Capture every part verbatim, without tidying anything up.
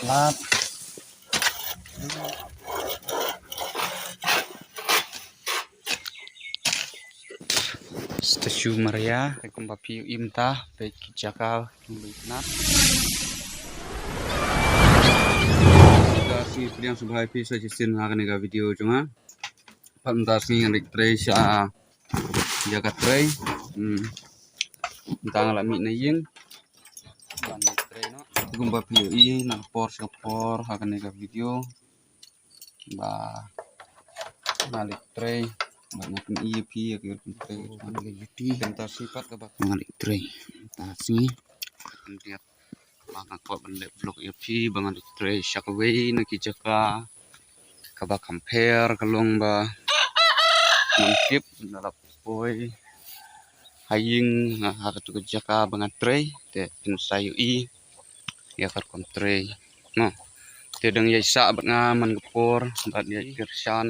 Lad. Statue Maria, kumba phi ïohi mynta, peit ki jaka kiba itynnad. Ka sngi pdiang sngewbha ïa phi sa shisien ha kane ka video jong nga. Pat mynta sngi ngan leit trei sha ïa ka trei. Hmm. Mynta nga la mih na ïing. Ban leit trei noh. Kumba phi ïohi na ka por sha ka por ha kane ka video. Ba nga leit trei. Ba nga pyn-i ïa phi ïa ka trei. Mynta sngi pat kaba nga leit trei. Mynta sngi. Mynta ba nga kwah ban leh vlog ïa phi ba nga leit trei sha kawei na ki jaka kaba kham pher, ka long ba ngam tip, nga la poi ha ïing, ha, ha katu ka jaka ba nga trei, te phin sa ïohi ïa ka rukom trei. Mo. Te dang ïai sah bad nga man ka por, bad ïai kyrshan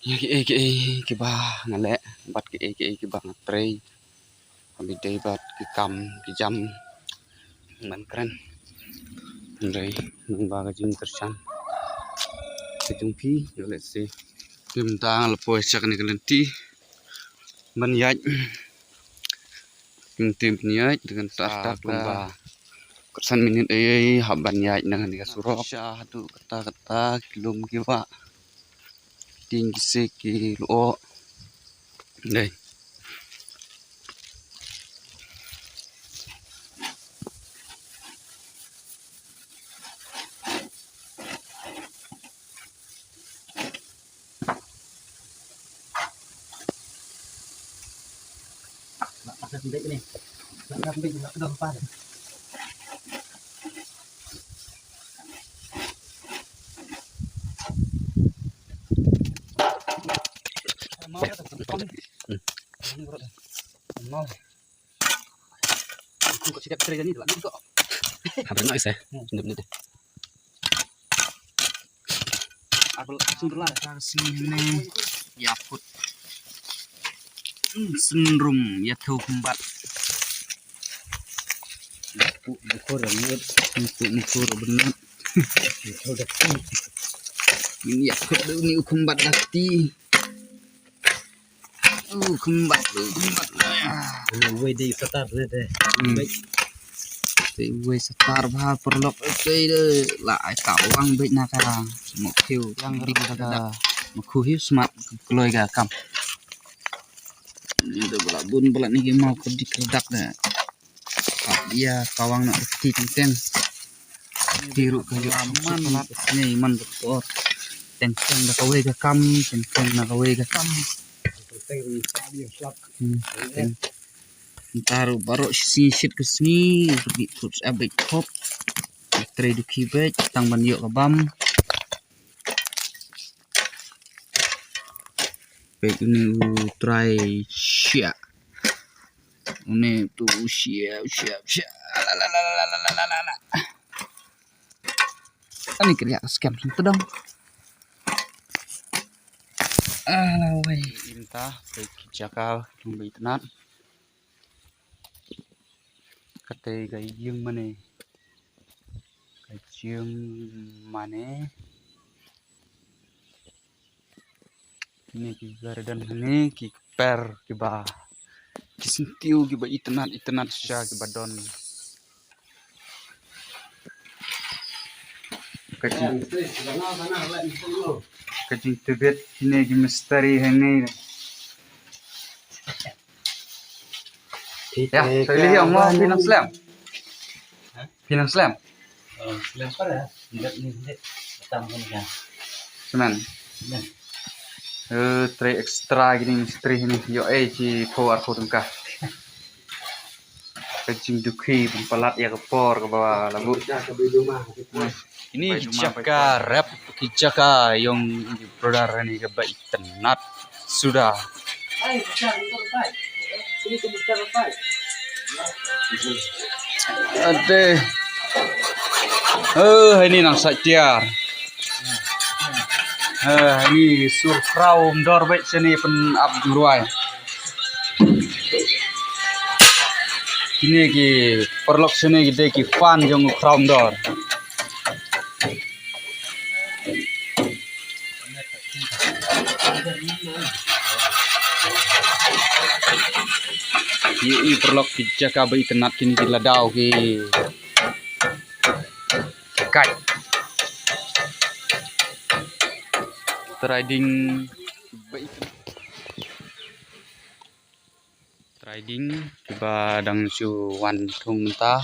ïa kiei kiei kiba nga leh, bad kiei kiei kiba nga trei. Holiday bad ki kam ki jam ban kren. Hynrei nang ba ka jingkyrshan ka jong phi, ïoh lehse mynta nga la poi sha kane ka lynti ban ïaid. Lynti ban ïaid, te kynta kumba khatsan minit ei ei hap ban ïaid na kane ka surok. Sha haduh kata kata ki lum ki wah. Ting ki sik ki lyoh. Dei. Habar ngai se. Nep nep. Abel sumber lah. Tang sini ne. Ya put. Hmm, sendrum ya thu kembat. Pu bukur ngut, pu bukur benat. Ini ya put ni kembat dati. Uh, kembat tu, kembat. Wei dei satar ne dei. Hmm. Dei wei satar bha paralok. Dei dei la ai ka wang beit na ka. Mo khiu yang ri ka. Mo khu hiu smat kloi ka kam. Ni tu bala bun bala ni ki mau kedik kedak da. Ïa kawang na ti teng teng. Ti ruh ka ïoh man ni man ka por. Teng teng da kawei ka kam, teng teng na kawei ka kam. Hmm, teng. Nta ruh baroh shi sngi shit ka sngi ruh ngi put sa beit khop. Trei dukhi beit tang ban ïoh ka bam. Peit une u trai shia. Une tu u shia, u shia, u shia. La, la, la. Ani kriak scam sing tedong. Ala wai. Inta peit ki jaka kiba itynnad. Kata ka ïing mane. Ka jingmane. Kine ki garden hangne ki kper kiba ki syntiew kiba itynnad itynnad shisha kiba don. Ka jing, ka jingtbit kine ki mistri hangne. Ya, tali hi ong mo phi nang slem. Phi nang slem. Slem para. Ndet ni ndet. Tam kan ya. Semen. Semen. Eh, trei extra kine mistri ni. Ïoh ei ki phew arphew tyngka. Ka jingdukhi ban palat ïa ka por kaba la buh. Kine ki jaka rep ki jaka ïong ki brother ni kaba itynnad suda. Ade. Eh, ini nang sa tiar. Eh, ini sur khraw mdor beit sini pyn ap jingruai. Kine ki paralok sini ki dei ki fan jong u khraw mdor. Ïa i paralok ki jaka ba itynnat kine ki ladaw ki kait. Trai ding ba itynnat. Trai ding kiba dang shu wan thung mynta.